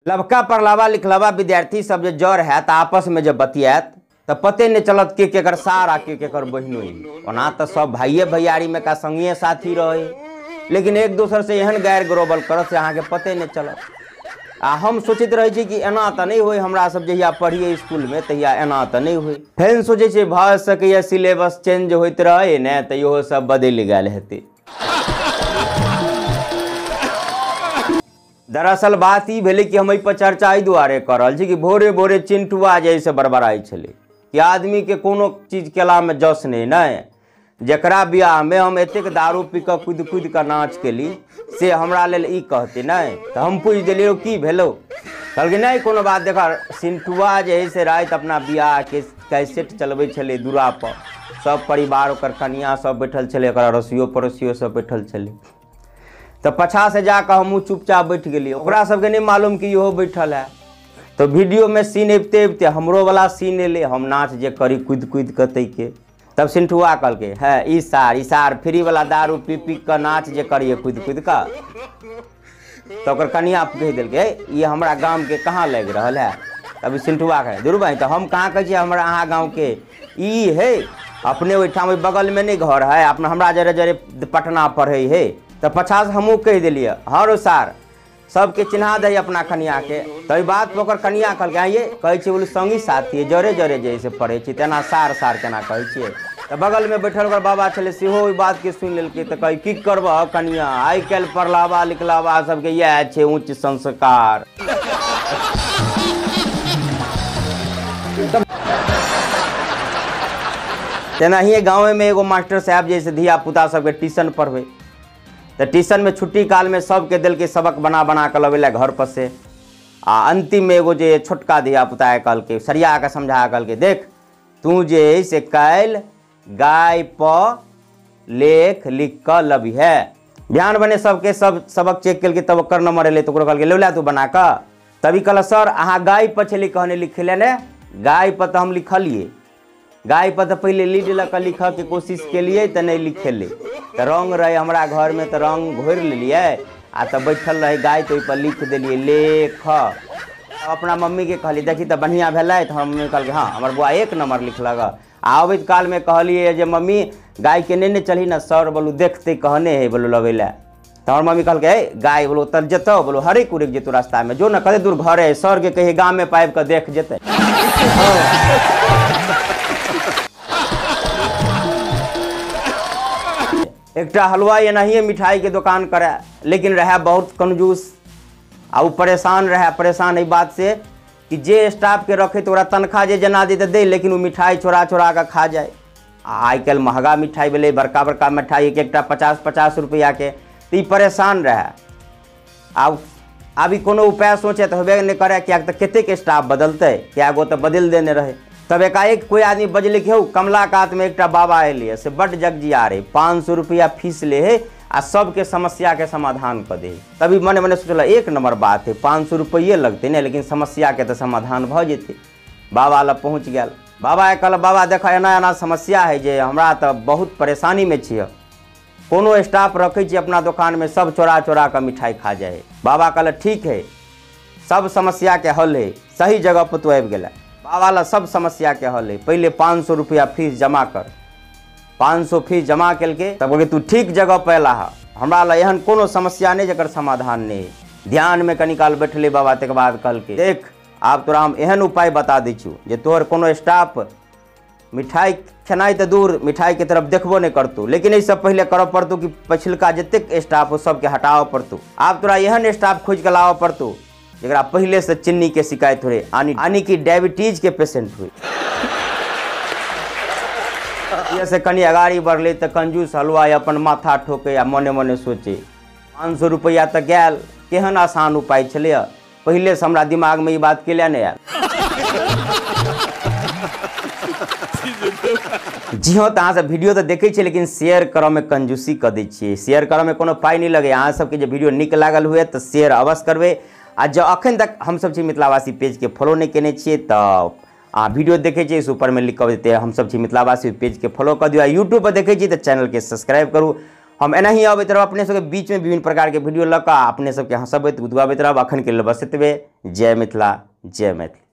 लबका पढ़लावा लिखलावा विद्यार्थी सब जे जर है तो आपस में जब बतियात तो पते नहीं चलत के केकर सार आ के केकर बहिनोई। ओना तो सब भाइये भैयारी में का संगिए साथी रहे, लेकिन एक दोसर से एहन गैर ग्रोबल करत से अहाँके पते नहीं चलत। आ हम सोचैत रहै छी कि एना तऽ नहि होय, हमरा सब जहिया पढ़िए स्कूल में तहिया एना तऽ नहि होय। फेन सोचै छी भऽ सकैए सिलेबस चेंज होइत रहै ने तऽ इहो सब बदलि गेल हेतै। दरअसल बात ई भेलै कि हम एहि पर चर्चा एहि दुआरे कऽ रहल छी कि भोरे भोरे चिंटुआ जे से बड़बड़ाइ छलै कि आदमी के कोनो चीज केलामे जस नहि, नहि जकरा बियाहमे हम एतेक दारू पी कऽ कूदि कूदि कऽ नाच केली से हमरा लेल ई कहतै नहि। तऽ हम पूछि देलियै की भेलौ, कहलकै नहि कोनो बात। देख सिंटुआ जे है से राति अपना बियाहके कैसेट चलबै छलै दूरापर, सब परिवार ओकर कनिया सब बैठल छलै, ओकर अड़ोसियो पड़ोसियो सब बैठल छलै। तऽ पाछा से जाकऽ हमहूँ चुपचाप बैठ गेलियै, ओकरा सबके नहि मालूम कि इहो बैठल है। तऽ वीडियोमे सीन अबिते अबिते हमरो वाला सीन एलै, हम नाच जे करी कूदि कूदि कऽ तैके। तब सिंटुआ कहलकै है ई सार फ्री वाला दारू पी पी कऽ नाच जे करिए कूदि कूदि कऽ। तऽ ओकर कनिया कहि देलकै ई हमरा गामके कहाँ लागि रहल है। तब सिंटुआ कहै दुरू भाई तऽ हम कहाँ कहै छियै हमरा अहाँ गाँवके, ई है अपने ओहिठाम ओहि बगलमे नहि घर है अपना, हमरा जरे जरे पटना पढ़ै है। तऽ पछासँ हमहूँ कहि देलियै हँ रो सार सबके चिन्हा दै अपना कनियाके। तऽ एहि बात पर ओकर कनिया कहलकै आइये कहै छियै बोलू संगी साथी जरे जरे जे से पढ़ै छी तेना सार सार केना कहै छियै। तऽ बगलमे बैठल ओकर बाबा छलै सेहो ओहि बातके सुनि लेलकै। तऽ कहै की करबह कनिया, आइ काल्हि पढ़लावा लिखलावा सबके इएह छै उच्च संस्कार। तेनाहिए गाँवेमे एगो मास्टर साहब जे से धिया पुता सबके ट्यूशन पढ़बै, तऽ ट्यूशनमे छुट्टी कालमे सबके देलकै सबक बना बना कऽ लबै लए घर पर से। आ अंतिममे एगो जे छोटका धिया पुता कहलकै सरिया कऽ समझा कहलकै देख तू जे है से काल्हि गाय पर लेख लिख कऽ लबिहे। ध्यान बने सबके सब सबक चेक केलकै तब ओकर नंबर एलै तऽ ओकरो कहलकै ले ला तू बना कऽ। तभी कहलक सर अहाँ गाय पर छलै कहने लिखै लए ने, गाय पर तऽ हम लिखलियै, गाय पर तऽ पहिले लीड लऽ कऽ लिखऽके कोशिश केलियै तऽ नहि लिखेलै, तऽ रङ्ग रहै हमरा घरमे तऽ रङ्ग घोरि लेलियै आ तऽ बैठल रहै गाय तऽ ओहिपर लिख देलियै लेख। अपना मम्मीके कहलियै देखी तऽ बढ़िआँ भेलै, तऽ हमर मम्मी कहलकै हँ हमर बौआ एक नम्बर लिखलक। आ अबैत कालमे कहलियै जे मम्मी गायके नहि ने चलही ने सर बोलू देखतै कहने है बोलू लबै लए। तऽ हमर मम्मी कहलकै हे गाय बोलू ओतऽ जेतौ बोलू हरेक उड़ि जेतौ रास्तामे, जो ने कते दूर घर है सरके कहियै गाममे पाबि कऽ देख जेतै। एकटा हलवाई एनाहिए मिठाईके दोकान करए, लेकिन रहए बहुत कंजूस आ ओ परेशान रहए। परेशान एहि बात से कि जे स्टाफके रखै तऽ ओकरा तनख्वाह जे जेना दै तऽ दै, लेकिन ओ मिठाई चोरा चोरा कऽ खा जाए। आ आइ काल्हि महगा मिठाई भेलै, बड़का बड़का मिठाई एक एकटा 50-50 रुपैआके, तऽ ई परेशान रहए। आब आब ई कोनो उपाय सोचे तऽ होबे नहि करए, किएक तऽ कतेक स्टाफ बदलतै, कए गो तऽ बदलि देने रहै। तब एकाएक कोइ आदमी बजलै कि हौ कमला कातमे एकटा बाबा एलियै से बड्ड जगजियार है, 500 रुपैआ फीस ले है आ सबके समस्याके समाधान कऽ दे। तभी मने मने सोचलक एक नम्बर बात है, 500 रुपैए लगतै ने लेकिन समस्याके तऽ समाधान भऽ जेतै। बाबा लग पहुँच गेल, बाबा कहलक बाबा देख एना एना समस्या है जे हमरा तऽ बहुत परेशानीमे छियै, कोनो स्टाफ रखै छी अपना दोकानमे सब चोरा चोरा कऽ मिठाई खा जाइ है। बाबा कहलक ठीक है सब समस्याके हल है, सही जगह पर तू आबि गेलै। बाबा ला सब समस्याके हल है, पहिले 500 रुपैआ फीस जमा कर। 500 फीस जमा केलकै तब कहलकै तू ठीक जगह पर अयला हँ, हमरा ला एहन कोनो समस्या नहि जकर समाधान नहि है। ध्यानमे कनी काल बैठलै बाबा, तकर बाद कहलकै देख आब तोरा हम एहन उपाय बता दै छियौ जे तोहर कोनो स्टाफ मिठाई खेनाइ तऽ दूर मिठाईके तरफ देखबो नहि करतौ, लेकिन एहिसँ पहिले करऽ पड़तौ कि पछिलका जतेक स्टाफ हो सबके हटाबऽ पड़तौ। आब तोरा एहन स्टाफ खोजि कऽ लाबऽ पड़तौ जकरा पहिलेसँ चिन्नीके शिकायत होइ, यानी कि डायबिटीजके पेशेंट होइ। से कनि अगाड़ी बढ़लै तऽ कंजूस हलवाई अपन माथा ठोकै आ मने मने सोचे 500 रुपैआ तऽ गेल, केहन आसान उपाय छलैए, पहिलेसँ हमरा दिमागमे ई बात केला नहि आयल। जी हाँ, तऽ अहाँसब वीडियो तऽ देखै छियै लेकिन शेयर करऽमे कंजूसी कऽ दै छियै। शेयर करऽमे कोनो पाइ नहि लगैए। अहाँ सबके जे वीडियो नीक लागल हुए तऽ शेयर अवश्य करबै। आ जँ अखन तक हमसब छी मिथिलावासी पेजके फॉलो नहि केने छियै तऽ अहाँ वीडियो देखै छियै ऊपरमे लिख कऽ देतै हमसब छी मिथिलावासी पेजके फॉलो कऽ दियौ। आ यूट्यूब पर देखै छियै तऽ चैनलके सब्सक्राइब करू। हम एनाही अबैत रहब अपने सबके बीचमे विभिन्न प्रकारके वीडियो लऽ कऽ अपने सबके हँसबैत गुदगुआबैत रहब। अखन के लेल बस एतबे। जय मिथिला, जय मैथिली।